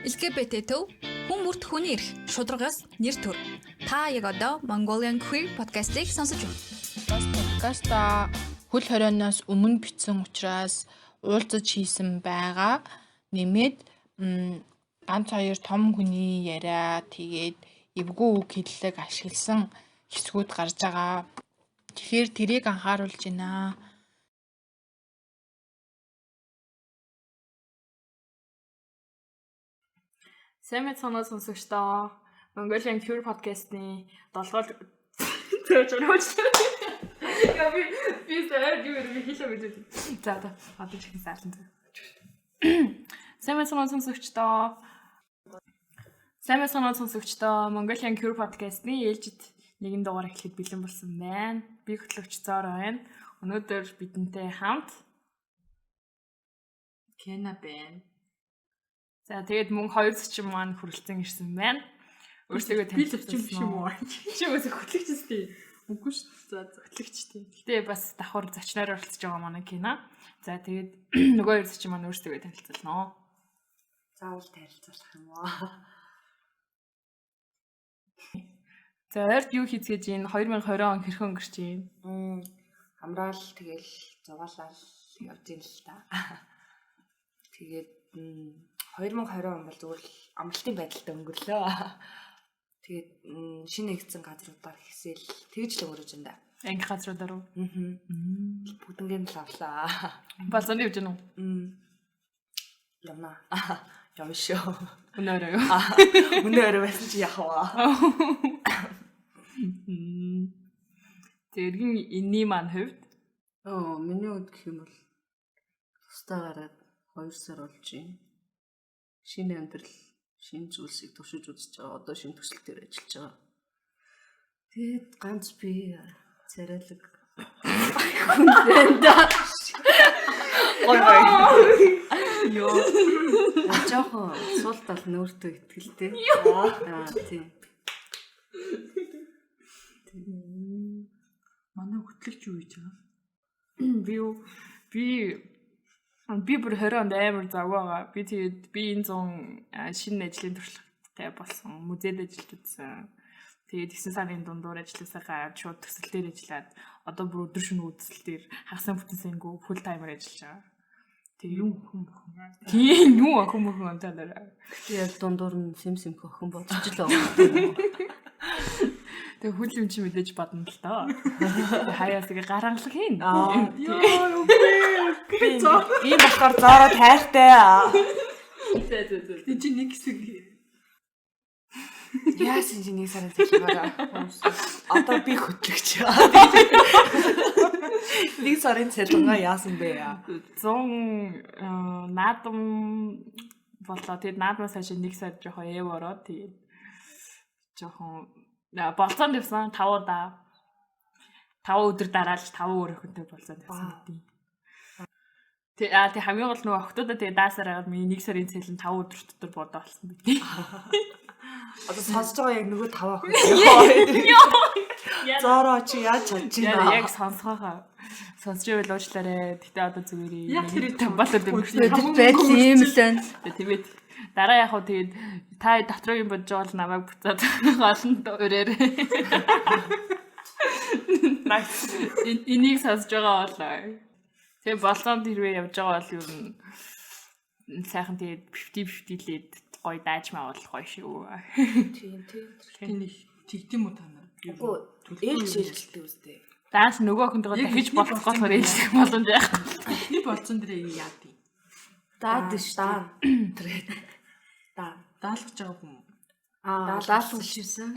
LGBT төв хүн бүрт хүний эрх, шударгаас нэр төр. Та яг одоо Mongolian Queer podcast-ыг сонсож байна. Бас подкаста хөл хорионоос өмнө бичсэн учраас уулзаж хийсэн байгаа. Нэмээд ганц хоёр том хүний яриа тэгээд эвгүй үг хэллэг ашигласан хэсгүүд гарч байгаа. Тэгэхээр тэрийг анхааруулж байна. Сайн мэцхан сонсогчдоо Mongolian Cure podcast-ны 7 дугаар зөөж өрөөж. Яа би сая юу би хэлээ мэдээ. За одоо чихэн саалан зөө. Сайн мэцхан сонсогчдоо. Сайн мэцхан сонсогчдоо Mongolian Cure podcast-ны ээлжид нэгэн дугаар эхлэхэд бэлэн болсон байна. Би хөтлөгч Зоро байна. Өнөөдөр бидэнтэй хамт Кена байна. За тэгээд мөн хоёр зочин маань хүрэлцэн ирсэн байна. Өөрсдөө Би зочин биш юм уу? Чи үгүй хөтлөгч үстэй. Үгүй шүү. За хөтлөгч тийм. Гэтэ бас давхар зочноор оролцож байгаа манай Кена. За тэгээд нөгөө хоёр зочин маань өөрсдөө танилцуулна. Заавал танилцуулах юм уу? За ойрт юу хийцгээж ийн 2020 он хэрхэн өнгөрч ийн? Амраал тэгэл зугаалал явж ийн л та. Тэгээд 2020 он бол зүгээр л амралтын байдалтай өнгөрлөө. Тэгээд шинэ нэгдсэн газруудаар хэсэл тэгж л өнгөрөж энэ да. Анги газруудаар уу? Аа. Бүгднгээр нь л авлаа. Болзонд явж гэнэ үү? Явна. Явна шүү. Өнөө өрөө юу? Өнөө өрөө байсан чи яах вэ? Тэгээд эргэн энэний маань хувьд миний хувьд гэх юм бол тусдаа гараад 2 сар болж байна. Шинэ амьдрал, шинэ зүйлсийг туршиж үзэж байгаа. Одоо шинэ төсөл дээр ажиллаж байгаа. Тэгээд ганц би царайлаг хүн байна да. Гой гой. Йоо. Жохон сул тал нь өөртөө ихтгэлтэй. Аа тийм. Манай хөтлөгч юу хийж байгаа? Би юу? Би бүр 20 онд амар завгүй байгаа. Би тэгээд би энэ зун шинэ ажлын туршлагатай болсон. Музейд ажиллаж үзсэн. Тэгээд 9 сарын дундуур ажилласаа гараад шууд төсөл дээр ажиллаад одоо бүр өдөр шөнө төсөл дээр хагасны бүтэн сэнгүй full timer ажиллаж байгаа. Тэгээд Юу өхөн бохон. Тийм юу охин мөхөн юм та нараа. Гэтэ яг дундуур нь сэм сэмх охин бодож л байгаа. Тэгээ хүл юм чи мэдээж бодно л доо. Хаяас тэгээ гарангалах хийн. Йоо, үгүй. Би ийм болохоор Зороо тайртай. Зэ зэ зэ. Тэг чи нэг хэсэг Яасан чи нэг сарын цалингаа. Одоо би хөтлөгч. Нэг сарын цалингаа яасан бэ? 100 наадам боллоо. Тэгээд наадмаас хойш нэг сар жоохон эв ороод тэгээд жоохон болцоонд явсан 5 удаа. 5 өдөр дараалж 5 өөр охинтой болцоонд явсан гэдэг. Тэг тэг хамгийн гол нөгөө охтуудаа тэгээ даасаар хагаад миний нэг сарын цалин 5 өдөр дотор бодоо болсон гэдэг. Одоо сонсож байгаа яг нөгөө 5 охин. Зороо чи яаж чадчихна? Яг сонсгоохоо. Сонсч байвал уучлаарай. Гэтэ одоо зүгээр Яг тэр тамбалаад өнгөрсөн. Бодит байдал ийм л байна. Тийм ээ. Дараа яг хуу тэгээд та дотроо юм бодож байгаа бол намайг буцаад гол нь өрөөрэй. Nice. Энийг сонсож байгаа бол тэгээ болцоонд хэрвээ явж байгаа бол ер нь сайхан тэгээд 50 50 лээд гоё дааж маавал гоё шүү. Тийм тийм. Тийм нэг тэгдэм үү та нар? Үгүй ээлж ээлжтэй үстэй. Дааш нөгөө охинтойгоо Яг дахиж эхний болцох болохоор ээлжлэх боломж байхгүй. Эхний болцсон дээр яа дий? Даад шүү дээ. Тэр. Даа. Даалгаж байгаа хүн. Аа даалгаж ирсэн.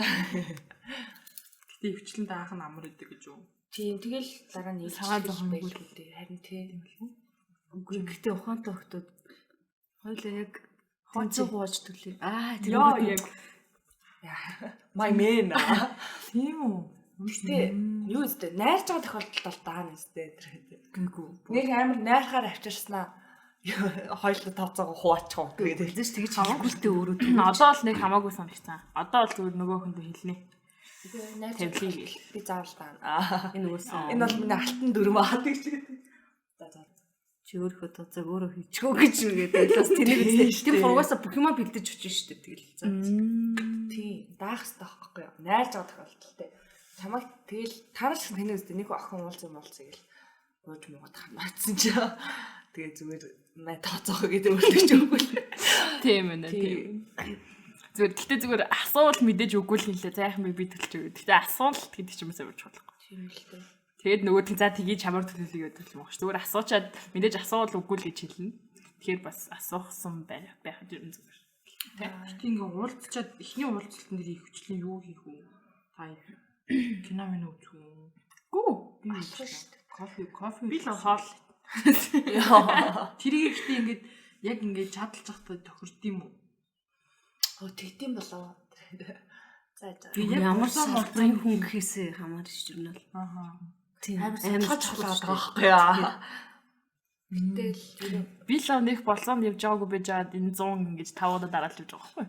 Гэтэ өвчлэн даах нь амар идэг гэж юу? Тийм тэгэл дараа нь Цагаан зохон байлгүй дээ. Харин тийм. Үгүй гэтэ ухаантай охтууд хоёлаа яг тэнцүү хувааж төлөө. Аа тэр Йоо яг My man. Тийм үү? Гэтэ юу үстэй найрж байгаа тохиолдолд бол даана үстэй тэр. Гүйгүй. Нэг амар найрахаар авчирснаа хоёулаа тооцоогоо хуваачих уу тэгээд тэгэж тэгж хэлэхгүй л дээ өөрөө түр. Одоо л нэг хамаагүй санагцсан. Одоо л зүгээр нөгөө охиндоо хэлнэ. найрж Тавилыг гэл. би заавал даана. Энэ уусаа Энэ бол миний алтан дүрм аа тэгж. За за. Чи өөрийнхөө тооцоог өөрөө хийчихөө гэж нэгээд байлаас тэнийг үзтээ. Тэр хургуусаа бүх юмаа бэлдэж очиж штэ тэгэл. За. Тийм, даах хэрэгтэй байхгүй юу? Найрж байгаа тохиолдолтой. Чамайг тэгэл тарч таны үстэй нэг охин уулзсан болцъё гэл ууж муугаад хамаатсан чи. Тэгээ зүгээр мэ тооцоох гэдэг өөртөө ч үгүй л. Тийм ээ тийм. Зүгээр гэхдээ зүгээр асуувал мэдээж үгүй л хэллээ. За яхан би төлж өгье. Гэхдээ асуулт гэдэг чинь бас амар чухал. Тийм л дээ. Тэгээд нөгөөдг нь за тгий чамаар төлөөлөе гэдэг юм байна. Зүгээр асуучаад мэдээж асуувал үгүй л гэж хэлнэ. Тэгэхээр бас асуусан байх байх юм зүгээр. Гэтэ ингээ уулзчаад эхний уулзалтан дээр их хүчлэн юу хийх үү? Та кино минь үзэх үү? Гүү. Би Алах шүү дээ. Кофе, кофе. Би л хоол. Тэрийг ихтэй ингээд яг ингээд чадалж байхдаа тохирд юм уу? Өө тэгдэм болоо. За за. Би яг Ямар болсон салбарын хүн гэхээсээ хамаарч ирнэ л. Ааха. Тийм. Амар Амар судалгаа чухал чухал шүү байгаа дээ. байхгүй юу? Гэтэл ер нь Би л нэг болсонд явж байгаагүй байж байгаад энэ 100 ингэж 5 удаа дараалж явж байгаа байхгүй.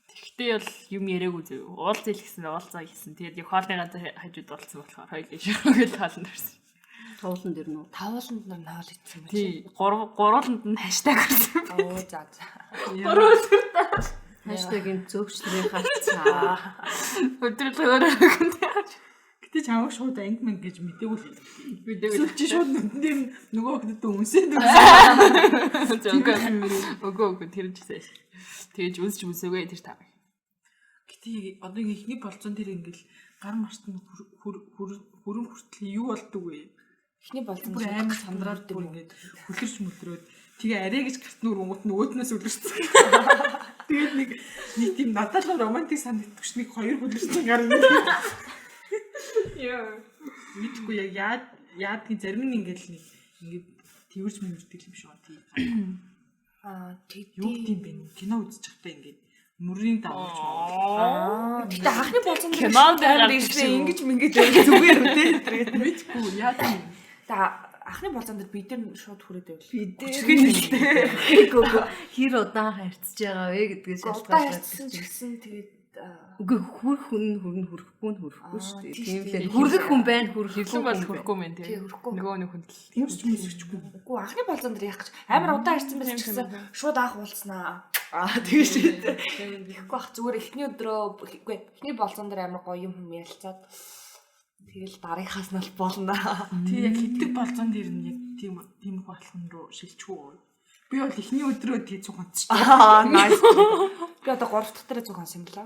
Тэгтээ бол юм яриаггүй зөв. Уулзъя л гэсэн уулзаа гэсэн. Тэгээд яг хоолны газар хажууд уулзсан болохоор хоёул ширхэг хоолнд орсон. Туулан дээр нүү. тавууланд нар ноол идсэн юм чи. Тий, гурвууланд нь хаштаг орсон. Оо за за. Гурвууланд Хаштагийн зөөгч нарын харцаа. өдрөл өөрөө хүн. Гэтэ чамайг шууд анги мэн гэж мдээгүй л хэлдэг. Мэдээгүй. Эсвэл чи шууд нүдэн дээр нь нөгөө охидод өмсөөд өгсөн. Үгүй үгүй үгүй тэр ч гэсэн. Тэгэж үнсч үнсээгүй тэр таа. Гэтэ одоо ингээ эхний болцоон дээр ингээл гар март нь хүрэн хүртэл юу болдог вэ? Эхний болцсон Бүр амар сандраад бүр ингээд хүлэрч мүлрөөд тэгээ арай гэж гарт нүр унгут нөгөөднөөс үлэрсэн. Тэгээд нэг нэг тийм надад л романтик санагддаг ш нэг хоёр хүлэрсэн гар ингээд Яа. мэдхгүй яг яад яадгийн зарим нь ингээд нэг ингээд тэрвэрч мэмэрдэг юм шиг байна тийм. Аа тэгдэм. Юу гэдэм бэ? Кино үзэж байхдаа ингээд мөрийн дагуулж маа. Аа тэгтээ анхны болцсон дээр Кинон дээр амар гардаг ирсэн шиг. ингэж мингэж зүгээр үү те тэр. Мэдхгүй яад юм. Та анхны болцсон дээр бид нар шууд хүрээд байвал. Бид Хүчрхийлэл л дээ. Үгүй үгүй. Хэр удаан харьцаж байгаа вэ гэдгээс Удаан шалтгаалаад. харьцсан ч гэсэн тэгээд аа, Үгүй хүрх хүн нь хүрнэ хүрхгүй нь хүрхгүй шүү дээ. Аа, Тийм тийм л хүргэх хүн байна хүрхэхгүй Хэрлэн бол хүн байна. хүрхгүй мэн Тий, тий. хүрхгүй. Нөгөө нэг хүн л. Юмч мүсгэхгүй. Үгүй анхны болцсон дээр яах гэж амар удаан харьцсан байсан ч гэсэн шууд анх уулзнаа. Аа тэгэж шүү дээ. Тэгэхгүй бах зүгээр эхний өдрөө үгүй эхний болцсон дээр амар гоё юм хүм ярилцаад тэгэл дараагийнхаас нь л болно. Тий яг хитдэг болцоон дээр нь яг тийм тийм их алхам руу шилжих үү? Би бол эхний өдрөө тий цуг онцчих. Аа nice. Би одоо 3 дахь дээр зүг онсон юм лээ.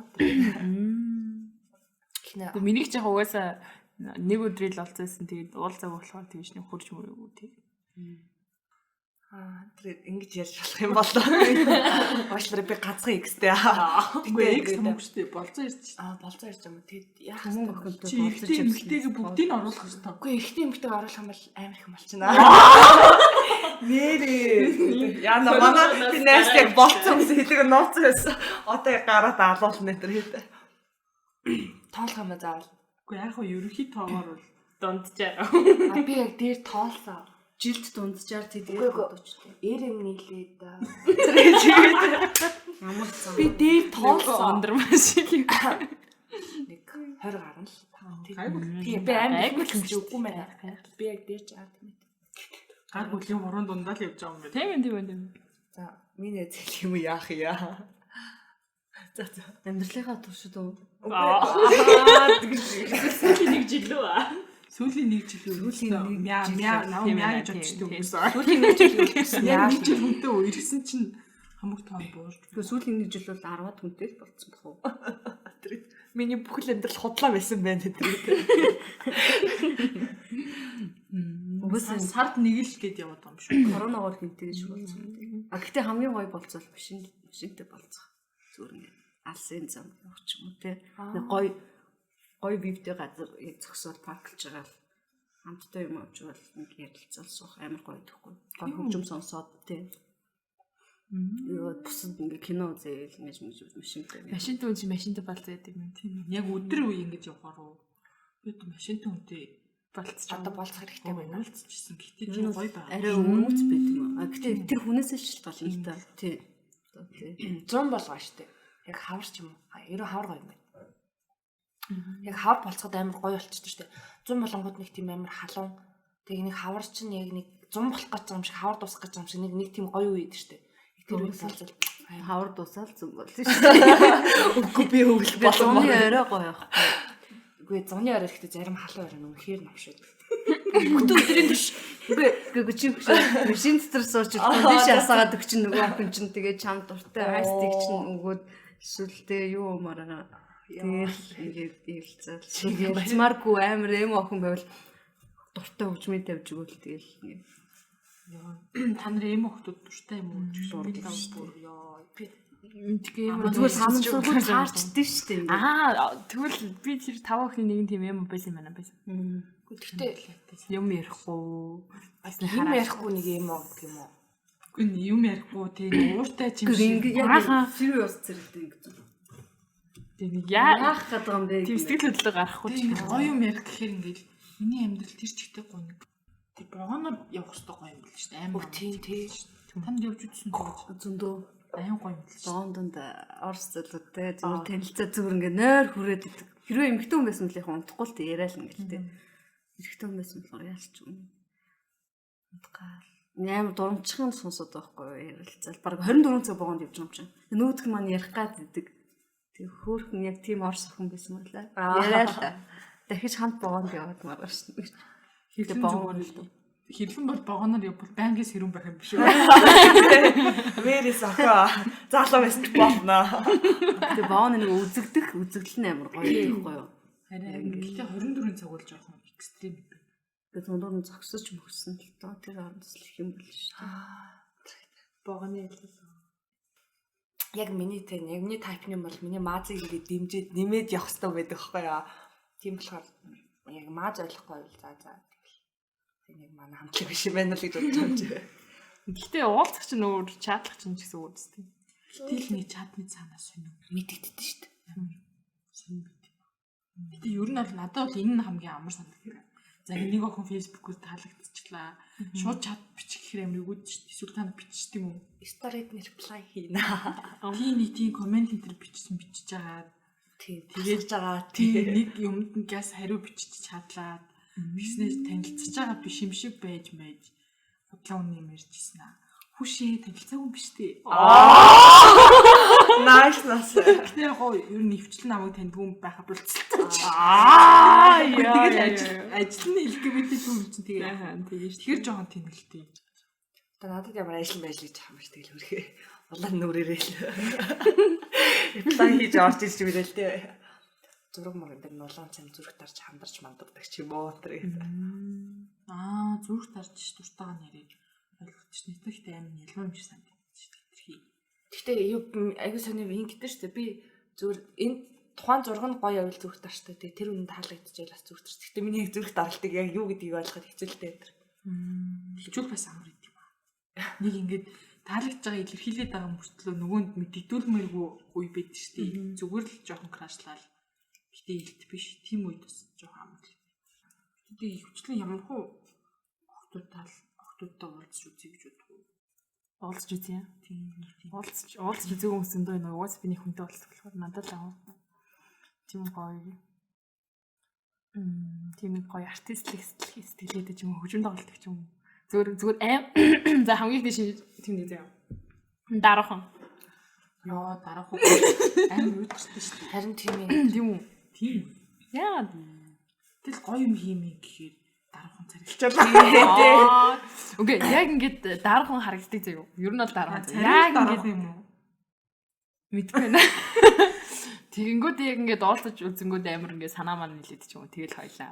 Эхний Тэг миний ч яг угаасаа нэг өдрийг л олцсон. Тэгээд уулзааг болохоор тэгж нэг хурж мөрөөгүй тий. Аа тэр ингэж ярьж болох юм болоо. Уучлаарай би ганцхан X-тэй. Үгүй экс хамаагүй шүү дээ. Болцоо ирж шүү. Аа болцоо ярьж юм. Тэгэд яах Хүмүүн вэ? охинтой Чи болцож эрэгтэй явсан. эмэгтэйгээ бүгдийг нь оруулах хэрэгтэй. Үгүй эрэгтэй эмэгтэйг оруулах юм бол амар их юм болчихно. Нэрээ. Яна манай би найз яг болцсон гэсэн хэлэг нууцсан байсан. Одоо яг гараад алуулна тэр хэд. Тоолох юм заавал. Үгүй яг хөө ерөнхий тоогоор бол Дунджаар. А би яг дээр тоолсон. Жилд дунджаар тэдгээр Үгүй, үгүй. бодочтой. Эр юм нийлээд. Тэр чигээд Ямар зам. би дээр тоолсон. Өндөр маш их. Нэг 20 гарна л. гайгүй. Тийм би амар Гайгүй их л гэж үгүй мэн. Би яг дээр ч аа тийм ээ. Гар хөлийн хуруунд дундаа л явж байгаа юм байна. Тийм ээ тийм ээ тийм. За миний найз хэлэх юм яах яа. За за. Амьдралынхаа туршид уу? Аа. Аа тэгэж. Сүүлийн нэг жил үү? аа? Сүүлийн нэг жил Сүүлийн нэг мяа жил мяа нам Тийм мяа ээ, гэж тийм, бодчихдаг тийм. хүмүүс. Сүүлийн нэг жил үлдсэн. Яг нэг жил хүнтэй ирсэн чинь хамаг тоон буурч. Гэхдээ сүүлийн нэг жил бол 10-аад хүнтэй л болцсон бах уу? Миний бүхэл амьдрал худлаа байсан байна тэр. Угаасаа Сард нэг л гээд яваад байгаа юм шүү. коронавигоор хинтэй гэж болцсон. А гэхдээ хамгийн гоё болцол машин машинтай болцох. Зүгээр ингээд алсын зам явах ч юм уу те. Нэг гоё гоё вивтэй газар яг зогсоод парклж байгаа л хамттай юм авч бол нэг ярилцал суух амар гоё гэхгүй. Гоё хөгжим сонсоод те. Юу бусад ингээд кино үзээл ингэж ингэж машинтай. Машинтай хүн чи машинтай болцоо яд юм. Тийм ээ. Яг өдөр үе ингэж явахаар уу. Би одоо машинтай хүнтэй Болцож Одоо болцох хэрэгтэй байна. уулзчихсан. Гэтэ тийм гоё байгаа. Арай өмнөц байт юм аа. А гэхдээ тэр хүнээсээ шалтгаална л та. Тий. Тий. 100 болгоо штэ. Яг хавар ч юм уу. А ерөө хавар гоё юм байна. Яг хавар болцоход амар гоё болчихдог штэ. 100 болонгууд нэг тийм амар халуун. Тэгээ нэг хавар чинь яг нэг зун болох гэж байгаа юм шиг, хавар дуусах гэж байгаа юм шиг нэг тийм гоё үе идэв штэ. Яг тэр үед уулзал Хавар дуусаал зүг болно шүү дээ. үгүй би өвөл Тэгээ зуны орой гоё байхгүй. Үгүй зуны орой ихтэй зарим халуун орой нь үнэхээр новшид. Бүтэн өдрийн турш үгүй чи машин дотор сууж тийш асаагаад өг чинь нөгөө охин чинь тэгээ чам дуртай айстыг чинь өгөөд эсвэл тэ юу умаараа тэгэл ингээд ярилцаал. Ярилцмааргүй амар эм охин байвал дуртай хөгжмийн тавьж өгөөл тэгэл ингээд Яа. Та нар эм охтууд дуртай юм уу? Би лав бүр ёо. Би Мэдгүй юм. зүгээр санамсаргүй таарчдээ шүү дээ ингээд. Аа тэгвэл би тэр таван охины нэг нь тийм юм байсан юм байна байсан. Гэхдээ Юм ярихгүй. Бас нэг юм хараад. ярихгүй нэг юм уу гэх юм уу? үгүй юм ярихгүй тийм ууртай ч юм Үгүй шиг. ингээд яг тэр үе ус зэрэгтэй ингээд Тийм нэг яа яах гэдэг юм бэ? тийм сэтгэл хөдлөл гарахгүй Тийм ч ингээд гоё юм ярих гэхээр ингээд миний амьдрал тэр чигтээ гоног. Тэр богоноор явах хэрэгтэй гоё юм бэл шүү дээ. Амар. Өг тийм тий. Танд явж үзсэн үү? Зөндөө Аян гоё юм бэл шүү. Лондонд Орос залуутай зүгээр танилцаа зүгээр ингээ нойр хүрээд идэг. Хэрвээ эмэгтэй хүн байсан бол яг унтахгүй л тэ яриа л ингээл тэ. Эрэгтэй хүн байсан болохоор яалч юм. Унтгаал. Амар дурамчхан сонсоод байхгүй юу ярилцаал. Бараг 24 цаг богонд явж байгаа юм чинь. Нүүдг маань ярих гад идэг. Тэг хөөхөн яг тийм Орос охин байсан байлаа. Яриа л дахиж хамт богонд яваад маргааш. Хэрлэн богоон зүгээр л. Хэрлэн бол богоноор явбал байнгын сэрүүн байх юм биш үү? Мэрис охоо. Залуу байсан ч болно. Тэг богоно нэг үзэгдэх үзэгдэл нь амар гоё байхгүй юу? Харин гэхдээ 24 цаг бол жоохон экстрим юм байна. Тэгээ дундуур нь зогсож мөксөн л доо тэр оронд л их юм бол шүү дээ. Богоны ялал. Яг миний тань, яг миний тайпны бол миний маазыг ингээд дэмжиж нэмээд явах хэрэгтэй байдаг байхгүй яа. Тийм болохоор яг мааз ойлгохгүй байвал за за тэгэл. Тэр нэг манай хамтлаг биш юм байна л гэж бодож байгаа юм чи. Гэхдээ уулзах чинь өөр, чатлах чинь ч гэсэн өөр үстэй. Гэтэл нэг чатны цаанаас сонин Мэдэгддэг шүү дээ. сонин байт юм. Гэтэ ер нь бол надад бол энэ нь хамгийн амар санагддаг. За нэг охин Facebook-ээр таалагдчихлаа. Шууд чат бичих гэхээр амар үгүйд шүү дээ. Эсвэл та нар бичдэг юм уу? Story-д нь reply хийнэ. Тийм нэг тийм коммент энэ төр бичсэн бичиж байгаа. Тийм. Тэгээд Тэгээд байгаа. Тийм нэг юмд нь газ хариу бичиж чадлаа. Тэгснээр танилцж байгаа биш юм шиг байж байж худлаа үн юм ярьжсэн аа. Хүшээ танилцаагүй юм биш үү? Nice nice. Гэтэ яг гоо ер нь өвчлэн намайг таньдгүй юм байха болцолтой. Аа яа. Тэгэл ажил ажил нь LGBT юм чинь тэгээ. Аа тэгээ шүү. Тэгэхээр жоохон тэнэлтэй. Одоо надад ямар ажил мэл гэж хамаач тэгэл хөрхөө. Улаан нүрээрээ л. Reply хийж орж ирж мөрөл дээ. Зураг мураг дээр нулаан цам зүрх тарж хандарч манддаг ч юм уу тэр гэсэн. Аа зүрх тарж дуртайгаа нэрээ ойлгож ш. Нийт ихтэй амар нялуу юм шиг санагдчих ш. Тэрхий. Гэхдээ юу аягүй сони ингэдэж шүү дээ. Би зүгээр энэ тухайн зураг нь гоё байвал зүрх тарчтай. Тэгээ тэр үнэн таалагдчихвал бас зүрх тарч. Гэхдээ миний яг зүрх даралтыг яг юу гэдгийг ойлгоход хэцүү л дээ тэр. Хичүүл бас амар идэв юм аа. Нэг ингээд таалагдж байгаа илэрхийлээд байгаа мөртлөө нөгөөнд мэддүүлмээргүй үе байд шүү дээ. Зүгээр л жоохон крашлал. Гэтэ илт биш. Тийм үед бас жоохон амар л. Гэтэ ихэвчлэн ямар хуу охтуудтай охтуудтай уулзч үзье гэж боддог. Уулзч үзье. Тийм нэг тийм. Уулзч уулзч үзээгүй хүмүүс зөндөө байна. Угаас би нэг хүнтэй уулзах болохоор надад л аа. Тийм гоё. Тийм нэг гоё артистлэг сэтгэл сэтгэлээтэй ч юм уу хөгжим тоглолт ч юм уу. Зүгээр зүгээр аим за хамгийн их шин тийм нэг заяа. Дараахан. Йоо дараах уу амар үүдэртэй шүү дээ. Харин тийм ээ. Тийм үү? Тийм. Яагаад? Тэгэл гоё юм хиймээ гэхээр дараахан царилчаалаа. Үгүй яг ингээд дараахан харагддаг заяа. Ер нь бол дараахан. заяа. Яг Яг ингээд дараах юм уу? мэдгүй байна. Тэгэнгүүт яг ингээд уулзаж үзэнгүүд амар ингээд санаа маань нилээд ч юм уу. Тэгэл хоёлаа.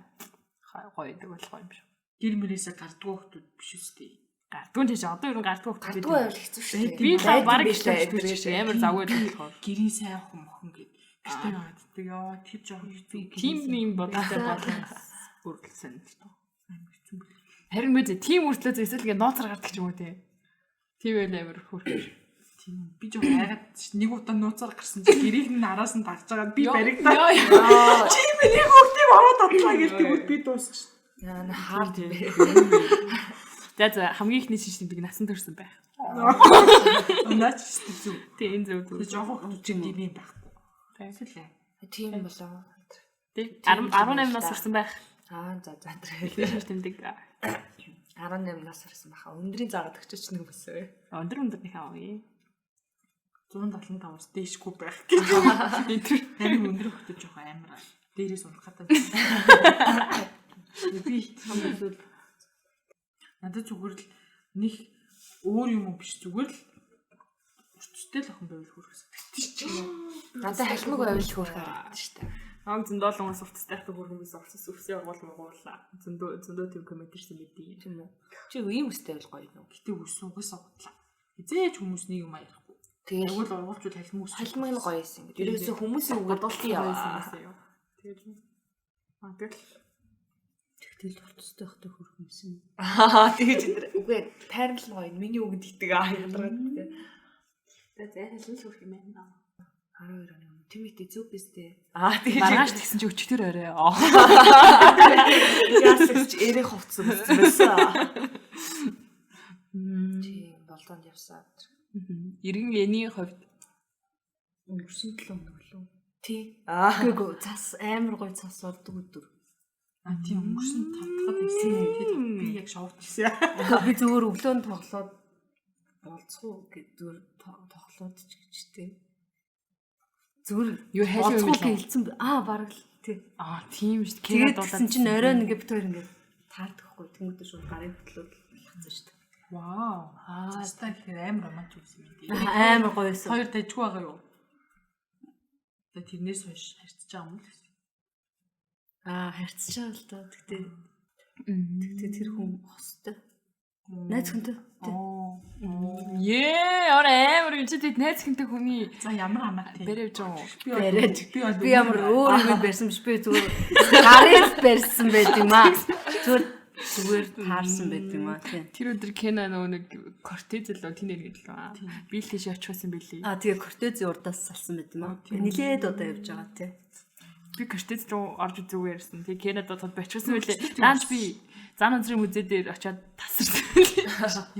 Гоё байдаг болох юм шиг. Гэр мөрөөсөө гардгуу хүмүүс биш үстэй. Гардгүй ч одоо ер нь гардгүй хүмүүс Гардгүй байвал хэцүү шүү дээ. Би л Байдаг бараг биш их л тавьж дээ. амар завгүй л болохоор. Гэрийн сайн охин мохон гэд гэртээ байгаад байдаг. Йоо тэр жоохон хэцүү. Тим юм бодолтой болон бүрэлсэн л тоо. Амар хэцүү бэл. Харин мэдээ тим үртлээ эсвэл ингээд нууцар гардаг ч юм уу те. Тийм байл амар хөөрхөн. Тийм би жоохон айгаад ш- нэг удаа нууцаар гарсан чи гэрийг нь араас нь дагж байгаа би баригдаа. Йоо ёо. Чи миний хүүхдийг ороод атлаа гэл тэгвэл би дуусч. Яа на хаард юм бэ. За за хамгийн ихний шин тэмдэг насан турсан байх. Наач зүг. Тэ энэ зөв зөв. Тэг жоохон хүмүүс чинь тийм юм байхгүй. Тэ. Эсвэл ээ. Тийм болоо. Тэ 18 нас хүрсэн байх. Аа за за тэр. Шин тэмдэг. 18 нас хүрсэн баха. Өндрийн заагаад өгчөөч нэг бүсээ. Өндөр өндөр нэг авъя. 175-аас дээшгүй байх гэж. Энэ тэр амар өндөр хөлтөж жоохон амар. Дээрээс унах гэдэг. Би Хам эсвэл надад зүгээр л нэг өөр юм уу биш зүгээр л уртцтай л охин байвал хөрөх санагдчих чи. Надад халимаг байвал хөөх харагдчих штэ. Намайг зөндөө олон хүмүүс уртцтай байхдаа хөрхөн биш уртс өвсөө оргуул муугуулаа. Зөндөө зөндөө тийм коммент ирсэн мэдээ. Тийм үү? Чи ийм үстэй байвал гоё юм. Гэтэ үс угсаа удлаа. Хизээж хүмүүс нэг юм аяахгүй. Тэгэл Айгуул ургуулчвал халимаг үс. халимаг нь гоё юм ингээд. Ерөөсөө хүмүүсийн үгээр Бодолтой яваа. байсан байсан юу. Тэгэл тэгэл тэгтэл уртцтай байхдаа хөрөх юмсан. Аа тэгэж энэ. Үгүй тайрмал нь гоё. Миний үгэнд итэг аа ядаргаад тий. За зайлшгүй л хөрх юм байна. 12 оны өмнө Тимэтэй зүг биз дээ. Аа тэгэж Маргааш тэгсэн чи өчтөр орой. Яасан ч эрэ хувцсан байсан. Тийм болдоонд явсан. Иргэн эний хувьд Өнгөрсөн 7 хоног лөө. Тий. Аа Үгүй гоо цас амар гоё цас ордог өдөр. А тийм өнгөрсөн тавтахад байсан. Тэгээд би яг шоуч хийсэн. Би зүгээр өглөөнд тоглоод болцох уу гэд зүгээр тоглоод ч гэж тээ. Зүгээр юу хайлаа юм болцох уу бэлээ? гэлцэн аа бараг л тий. Аа тийм шүү дээ. Тэгээд тэгсэн чинь оройн ингээ бит хоёр ингээ таардахгүй тэнгуүдэ шууд гарын хөтлөөд алхацсан шүү дээ. Вау. Цастай гэхээр амар романтик байсан юм дээ. Амар гоё байсан. Хоёр дажгүй байгаа юу? Тэгээ тэрнээс хойш харьцаж байгаа юм л гэсэн. Аа харьцаж байгаа л доо. Тэгтээ тэгтээ тэр хүн хостой. Найз хүнтэй. Тий. Ее, ор амар юм чи тэд найз хүнтэй хүний За ямар хамаатай. бэрэж байгаа юм. Би бол- Бариад. би бол Би ямар өөр юм барьсан биш би зүгээр гарыг барьсан байт юм аа. Зүгээр зүгээр таарсан байт юм аа тий. Тэр өдөр Кена нөгөө нэг Кортез л тэн дээр гэдэг лээ. Би л тийш очих байсан билий. Аа тэгээ Кортези урдаас салсан байт юм аа. Нилээд удаа явж байгаа тий. Би Кортез руу орж үзүүгээр ярьсан. Тэгээ Кена дуудаад очихсан билий. Наанч би зан өндрийн музей дээр очиад тасарсан.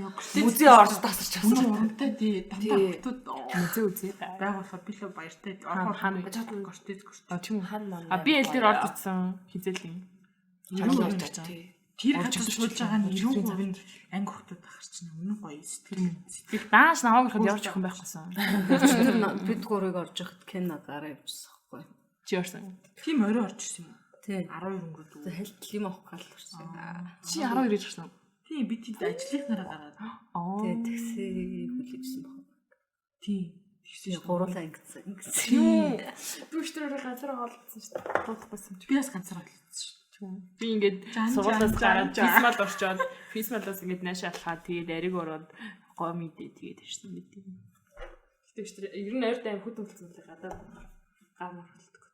Яа, Кортез музей орж тасарч Үнэн авсан. урамтай тий. Дандаа Тий. хотод Музей үзээ. байгуулахад би л баяртай. Хаана Орхон вэ? Кортез Кортез. А тийм үү. Хан ман. А би аль дээр орж утсан хизээлийн. Чамд орж утсан. Тий. Тэр Орж газар үзсэн сууж байгаа нь чинь 90% нь анги хотод ахар чинь үнэн гоё сэтгэл Би нааш намайг харахад ямар ч охин байхгүйсэн. Өчигдөр бид гурыг орж яхад Кена гараа явжсан байхгүй. Чи орсон. Тийм орой орж ирсэн юм уу? Тий. 12 өнгөрөөд үү? Хальт юм авах гал орсон. Чи 12 иж орсон. Тийм би тэнд ажлынхнараа гараад. Аа. Тий такси хүлээжсэн баг. Тийм. Тэгсэн Тий шүү. гурлаа ингэсэн. Ингэсэн. Тийм. Би өчтөр орой газар олдсон шүү дээ. Дуудахгүйсэн чи. Би бас ганцаар олдсон шүү. Би ингээд Жан, сургуулиас жан, гараад жан, жан. физмал орчоод физмалаас ингээд наашаа алхаад тэгээд ариг ороод гоо мэдээ тэгээд ирсэн мэдээ. Гэтэ өчтөр ер нь ойр дайм хөт өмөлцөн мөлий гадаа гар морхолдог.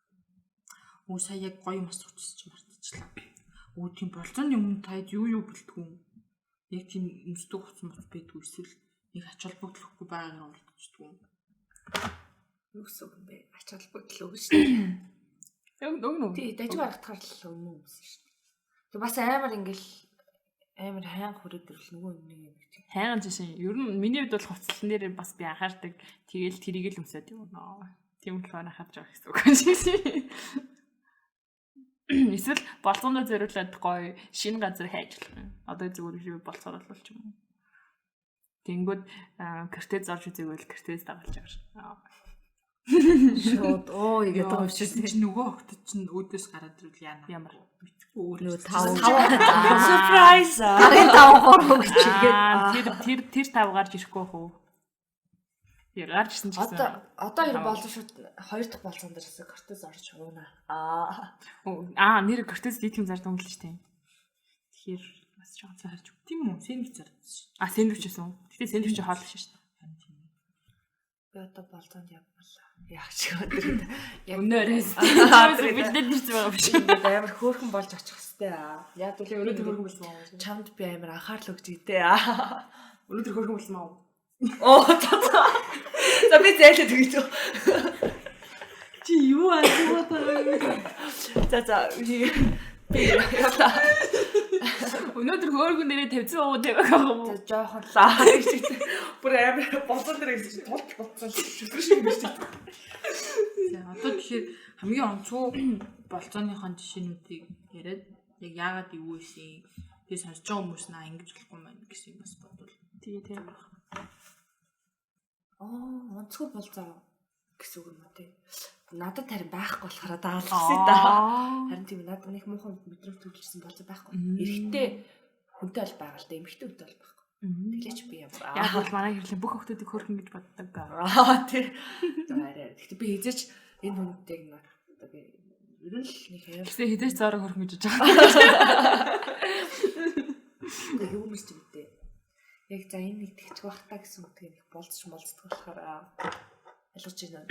Өө сая яг гоё юм асуучихсан чи мартчихлаа. Өө тийм болцооны өмнө таад юу юу бэлтгэв? Яг тийм өмсдөг хувцас моц байдгүй эсвэл нэг ач холбогдолгүй байгаагаар уулзчихдаг юм. Юу гэсэн үг юм бэ? Ач холбогдол өгнө шүү дээ. Яг өгнө үү? Тий, дажиг барахтахаар л өмнө өмсөн шүү дээ. Тэг бас амар ингээл амар хайнга хүрээд ирэл нөгөө нэг юм чи. Хайган жишээ. Ер нь миний хувьд бол хувцлан дээр бас би анхаардаг. Тэгээл тэрийг л өмсөд явна. Тийм болохоор анхаарч байгаа гэсэн үг юм шиг. Эсвэл болцоондоо зориулаад гоё шинэ газар хайж болох юм. Одоо зүгээр юу болцоор болвол ч юм уу. Тэнгүүд Кортез орж үзээгүй л Кортез дагуулж байгаа шин. Шууд оо игээд байгаа юм шиг Чи тий. нөгөө охтод чинь өөдөөс гараад ирвэл яана? Ямар? Мэдгүй өөр. Нөгөө тав Surprise. гарын тав гурав гэж игээд Аа тэр тэр тэр тав гарч ирэхгүй бах уу? Яг гарч ирсэн ч гэсэн. Одоо одоо ер болон шууд хоёр дахь болцоон дээр хэсэг Кортез орж уунаа. Аа. Аа нэр Кортез дийтгэм зардаг юм л ч тийм. Тэгэхээр бас жоохон цаарч. Тийм үү? Сэндвич зардсан шүү. А сэндвич гэсэн. Гэтэ сэндвич хоол биш шүү дээ. Харин тийм. Би одоо болцоонд явбал. Яг ч өдөр яг Өнөө оройс. Аа, Бэлдээд ирсэн байгаа биш. ингээд амар хөөрхөн болж очих хэвээр аа. Яг бол Өнөөдөр хөөрхөн болсон маа. Чамд би амар анхаарал өгч идэ аа. Өнөөдөр хөөрхөн болсон маа. Оо за за. За би зайлаад өгч. Чи юу асууад байгаа юм? За за би би явлаа. Өнөөдөр хөөрхөн дээрээ тавьсан уу тавиаг байгаа юм За уу? жоохон лаа гэж хэлсэн. Бүр амар болцоон дээр гэсэн чинь тулт болцсон чөтгөр шиг юм биш үү? За одоо тэгэхээр хамгийн онцгой болцооныхон жишээнүүдийг яриад яг яагаад эвгүй байсан. Тэгээ сонсож байгаа хүмүүс наа ингэж болохгүй юм байна гэсэн юм бас бодвол Тий, тий. Аа, онцгой болзоо гэсэн үг юм уу те. Надад харин байхгүй болохоор даалгасан да. Харин тийм надад нэг муухай мэдрэмж төрүүлсэн болзоо байхгүй. Эрэгтэй хүнтэй бол байгаа л да, эмэгтэй хүнтэй бол байхгүй. Тэглээч би ямар. Яг бол манай хэрлийн бүх хүмүүсийг хөрхөн гэж боддог. Аа тий. За арай. Гэхдээ би хизээч энэ хүнтэйг надад би ер нь л нэг хайр Тэгсэн хідээч зоорог хөрхөн гэж бодож байгаа. Үгүй юу мэрч юм бэ? Яг за энэ нэг тэгчих бах та гэсэн үгтийг нэг болцож молцдог болохоор ойлгож байна.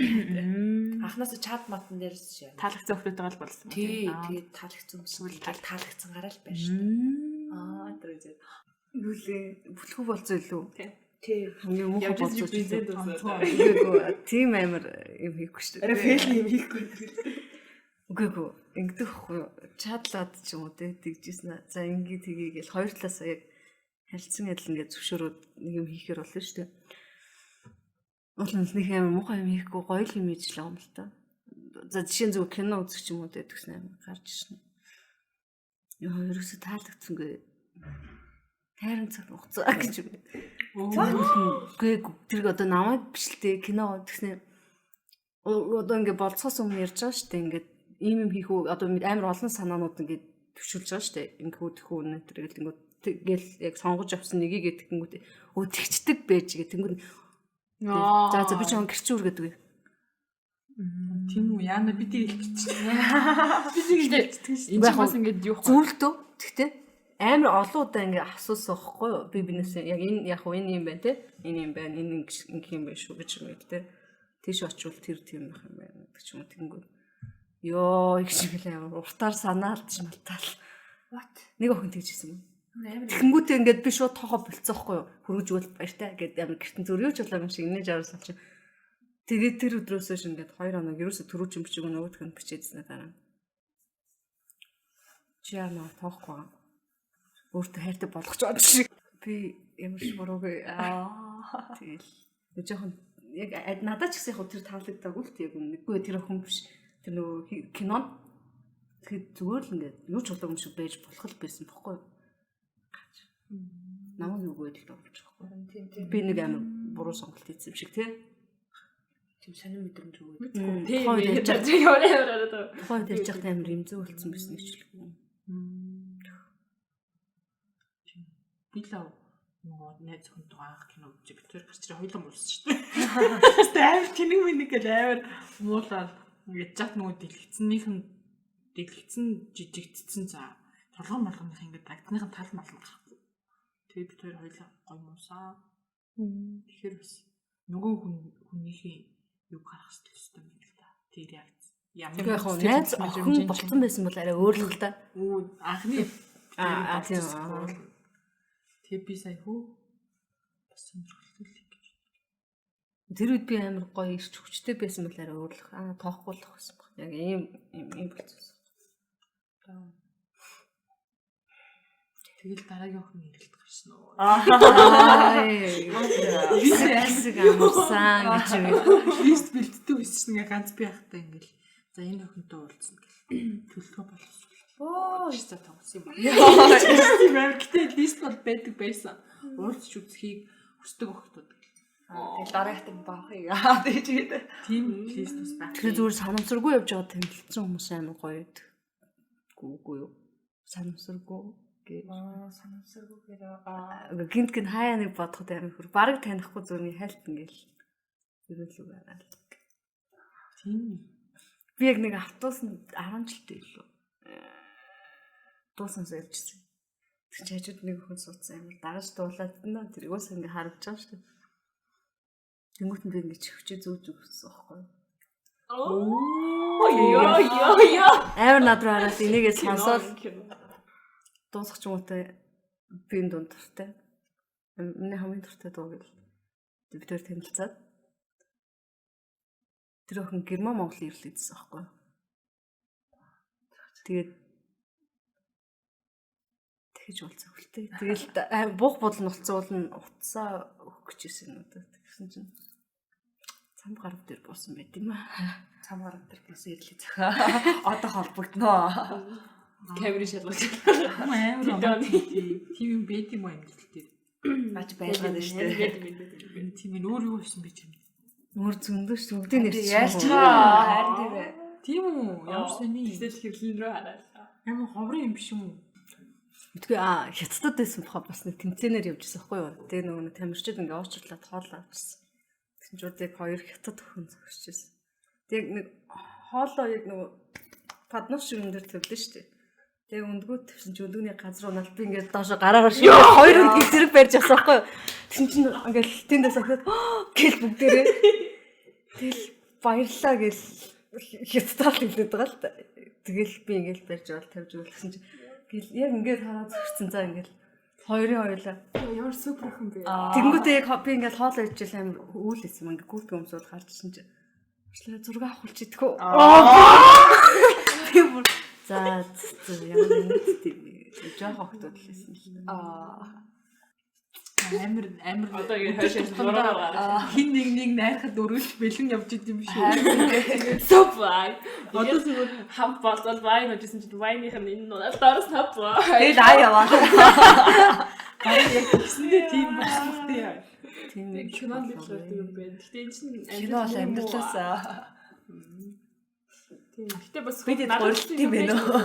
Анхнаасаа чат матан дээр шээ. Таалагдсан хүмүүстэйгээ л болсон. Тий, тэгээд таалагдсан юм шиг таалагдсан гараал байна шүү дээ. Аа, тэр үзээ. Юу лээ? Бүлхүү болцоо илүү. Тий. Хамгийн муухай Явж болцоо. бензин илүү. дуусаад. Үгүй тийм амар юм хийхгүй шүү дээ. Арай фейл юм хийхгүй. Үгүй гүү. Ингэдэг хгүй юу? Чадлаад ч юм уу те тэгжсэн аа. За ингээ тгий гэл хоёр талаасаа яг харилцан адил ингээ зөвшөөрөөд нэг юм хийхээр болно шүү дээ. Уул нь нэг амар муухай юм хийхгүй гоё л юм хийж л байгаа юм л та. За жишээ нь зүгээр кино үзэх ч юм уу те тэгсэн амар гарч ирсэн. Йоо ерөөсө таалагдсангүй. Тайран цаг хугацаа гэж юм. Үгүй ээ, тэр одоо намайг биш л те кино тэгснэ одоо ингээ болцоос өмнө ярьж байгаа шүү дээ ингээд ийм юм хийх үү одоо амар олон санаанууд ингээд төвшүүлж байгаа шүү дээ ингээ үү тэхүү нэ тэр гэл ингээ тэгэл яг сонгож авсан нэгийг тэгэнгүүт өө тэгчдэг байж гэ тэнгүүд за за би ч он гэрчүүр гэдэг үү Тийм үү яана би тэр хэлчихсэн. Би тэр хэлчихсэн шүү. Энэ чинь бас ингээд юу вэ? Зүйлдөө тэгтээ амар олон удаа ингээ асуусан байхгүй юу би бинээсээ яг энэ яг уу энэ юм байна те энэ юм байна энэ ингэ юм байна шүү гэж юм те тийш очивол тэр тийм байх юм байна гэдэг ч юм уу тэнгүүд ёо их шиг л амар уртаар санаалдж малтаал What? нэг охин тэгж хэлсэн юм. Амар Тэнгүүтээ ингээд би шууд тоохоо болцсон байхгүй юу? Хөргөж өгвөл баяртай гэд амар гэртэн зөр юу ч болоо юм шиг инээж авсан чинь. Тэгээд тэр өдрөөсөө ш ингээд 2 хоног ерөөсө төрүүч юм бичиг нөгөөх нь бичээдснэ дараа. Чи яа тоохгүй байгаа. Өөртөө хайртай болгох ч юм шиг. Би ямар ч буруугүй. Аа. Тэгэл. Нэг жоохон яг надад ч гэсэн яг тэр таалагдаагүй л тийм нэггүй тэр охин биш. Тэр нөгөө кинонд тэгэхэд зүгээр л ингээд юу ч болоогүй юм шиг байж болох л байсан бохгүй юу? Намайг юу гэдэл болж байгаа байхгүй. Тийм тийм. Би нэг амар буруу сонголт хийсэн юм шиг тий. Тийм сонин мэдрэмж өгөөд. Тий. Тухайн үед ярьж Тэр ямар ямар араад байгаа. Тухайн үед ярьж байхдаа амар эмзэг болцсон байсан нэг чилгүй. Би л нөгөө найз хүнтэй анх кино үзэж би тэр гарч ирээ хоёулаа муулсан шүү дээ. Тэстэ амар тэнэг мэнэг гэл амар муулаад ингээд жат нөгөө дэлгэцнийх нь дэлгэцэн жижигдсэн за толгой молгоных ингээд дагдных нь тал мал гарахгүй. Тэгээ би тэр хоёулаа гой муусан. Тэгэхээр бас нөгөө хүн хүнийхээ юу гаргах хэрэгтэй юм л та. Тэр реакц. Ямар Тэгээ яг хөө найз охин болцсон байсан бол арай өөр л та. Үү анхны Аа, тийм. Тэгээ би сая хүү бас сонирхолтой л гэж. Тэр үед би амар гоё ирч хүчтэй байсан бол арай өөр л. Аа тоохгүй л байсан баг. Яг ийм ийм ийм болцсон. Тэгэл дараагийн охин эрэлт гарсан уу. Аа. Хэсэг амарсан гэж юм. Лист бэлддэг байсан чинь ингээ ганц би байхдаа ингээл за энэ охинтой уулзна гэл төлөвлөгөө боловсруулах. Оо за тоглосон юм байна. Тийм амар гэтээ лист бол байдаг байсан. Уулзч үзхийг хүсдэг охтууд гэл. Тэгэл дараагт нь баахыг аа тэгж гээд. Тийм лист бас байх. Тэр зүгээр санамсаргүй явж байгаа танилцсан хүмүүс амар гоё байдаг. Үгүй юу? Санамсаргүй гэ. Аа санамсаргүйгээр аа Гинт гинт хаяа нэг бодоход амар хөр. Бараг танихгүй зүгээр нэг хайлт ингээл ерөөлөг байгаа л. Тийм. Би яг нэг автобусанд 10 жилтэй илүү. Дуусан явжсэн. Тэр чи хажууд нэг хүн суудсан амар дагаж дуулаад нэ тэр уус ингээ харагдаж байгаа шүү дээ. Тэнгүүт нь би ингээ чихвчээ зүүж өгсөн байхгүй юу? Йоо ёо ёо. Амар над руу хараад энийгээ сонсоод дуусах ч юм уу те би энэ дунд дуртай. Миний хамгийн дуртай дуу гэл бид хоёр танилцаад тэр охин Герман Монгол ирлээ гэсэн байхгүй юу? Тэгээд тэгэж уулзах үлтэй. Тэгэл буух бодол нь болцсон уул нь утсаа өгөх гэжсэн юм уу. Тэгсэн чинь цам гарав дээр буусан байт юм аа. Цам гарав дээр буусан ирлээ зөхөө. Одоо холбогдноо. Камерын шалгаж. Амар романтик. Тийм юм байд юм уу амьдрал дээр? Наач байлгаад байна шүү дээ. Байд юм байд юм. Тийм ээ өөр юу болсон бэ чамд? Мөр зөндөө шүү бүгдийг нэрч. Ярьж байгаа. Харин тийм ээ. Тийм үү? Ямар сони. Тэгтэл хэвлэн рүү хараалаа. Амар ховрын юм биш юм уу? Мэдгүй аа хятадд байсан баха бас нэг тэмцээнээр явж байсан хгүй юу. Тэгээ нөгөө нэг тамирчид ингээ уучлаад хоол авчихсан. Тэгсэн чинь яг хоёр хятад охин зогсож байсан. Тэгээ нэг хоолоо яг нөгөө паднус ширэн дээр тавилаа шүү дээ. Тэгээ өндгөө тавьсан чинь өндгөний газар унаал би ингээд доошо гараагаар шиг хоёр өндгийг зэрэг барьж авсан байхгүй юу. Тэгсэн чинь ингээд тэндээс охид гэл бүгдээрээ тэгэл баярлаа гэл хятадаар л хэлээд байгаа л та. Тэгэл би ингээд барьж аваад тавьж өгөл гэсэн чинь гэл яг ингээд хараад зөрчсөн за ингээд хоёрын хоёлаа. Ямар супер охин бэ? Тэнгүүтээ яг би ингээд хоол ижил амар үйл хийсэн юм ингээд гүрт өмсөөл гарч ирсэн чинь уучлаарай зураг авахулж идэх үү? Би бүр за за ямар нийттэй жоох охтууд л байсан л. Аа. Амар амар Одоо ингэ хойш зураг гараа. Хин нэг нэг найрахад өрөөлж бэлэн явж идэм биш үү? Супер. Одоо зүгээр хамт болцол вайн ууж исэн чинь вайных нь энэ нунаал доороос хав. Тэгэл аа яваа. Бараг яг тэгсэндээ тийм болсон бах тий. Тийм Яг кинонд л байдаг юм байна. Гэтэ энэ чинь Кино бол амьдралаасаа. Тийм. Гэтэ бас Бид эд гурилт юм байна уу?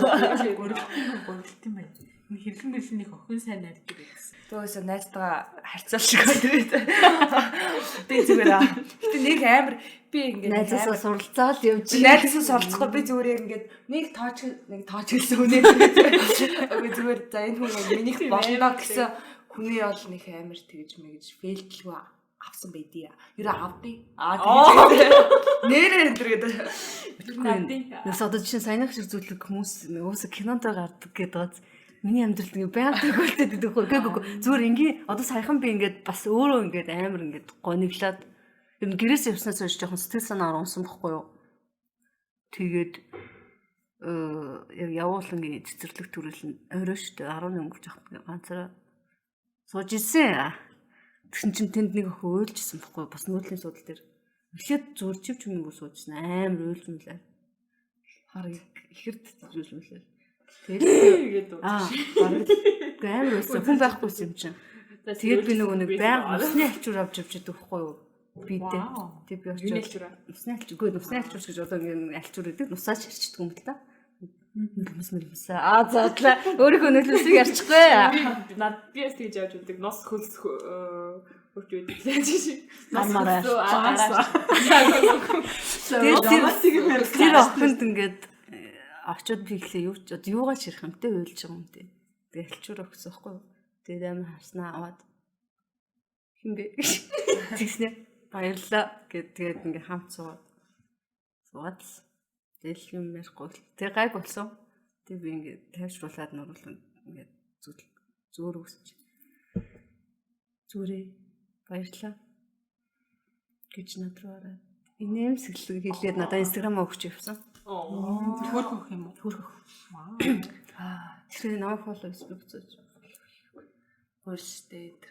Гурилт юм байна. Энэ хэрлэн мэрлэн нэг охин сайн найрдаг байсан. Төөсөө найзтайгаа харьцаал шиг байдаг. Би зүгээр аа. Гэтэ нэг амар би ингээд Найзаасаа суралцаал явж. Найзаасаа суралцахгүй би зүгээр яг ингээд нэг тооч нэг тооч хэлсэн үнэ. Үгүй зүгээр за энэ хүн яг минийх болно гэсэн хүний бол нэг амар тэгж мэгж фейлдлгүй авсан байдъя. Юра авдъя. Аа тэгж нэрээ энэ төр гэдэг. Нүс одоо жишээ нь саяных шиг зүйлэг хүмүүс өөсө кинонд гардаг гэдэг байгаа. Миний амьдралд ингээ байнга тохиолдод гэдэг хөө. Үгүй үгүй. Зүгээр энгийн одоо саяхан би ингээд бас өөрөө ингээд амар ингээд гониглаад ер нь гэрээс явснаас хойш жоохон сэтгэл санаа оромсон бохгүй юу. Тэгээд яг явуулангийн цэцэрлэг төрөл нь орой шүү дээ 11 өнгөрч явах ганцаараа сууж исэн. Тэгсэн чинь тэнд нэг охин уйлжсэн бохгүй юу. Бас нүүдлийн суудал дээр. Эхлээд зүгээр чив чимээгүй суужсэн амар уйлж мөлээ. Хараг ихэрд зүжүүлж мөлээ. Тэгээд Аа, бараг л амар уйлсан. Хүн байхгүйсэн юм чинь. Тэгээд би нөгөө нэг байнга усны альчуур авч явж байдаг байхгүй юу? Бидээ. Тэг би Юуны очиж альчуур аа? Усны альчуур. Үгүй усны альчуур гэж одоо ингэ альчуур гэдэг. Нусаа ширчдэг юм л да. Нөлмөс мөлмөс. Аа заадлаа. Өөрийнхөө нөлмөсийг ярьчихгүй. Би над би бас тэгж явж байдаг. Нос хөлс хөрч байдаг лээ чи. Нос Мармараа. хөлсөө агараа. Тэгээд тэр охинд ингээд очиод би ихлээ юу ч одоо юугаа ч ярих юмтэй уйлж байгаа юм те. Тэгээд альчуур өгсөн байхгүй юу? Тэгээд амар харснаа аваад хин бэ? Тэгснэ баярлаа гэд тэгээд ингээд хамт суугаад суугаад л тэгэл юм ярихгүй. Тэг гайг болсон. Тэг би ингээд тайвшруулад нуруулан ингээд зүйл зөөр өгсөн чи. Зүрээ баярлаа гэж над руу хараад инээмсэглэг хэлээд надад инстаграм өгч явсан. Хөөх өх юм уу? Хөөх. Тэр намайг фоллоу хийсэн буцаж. Хөрштэй энэ.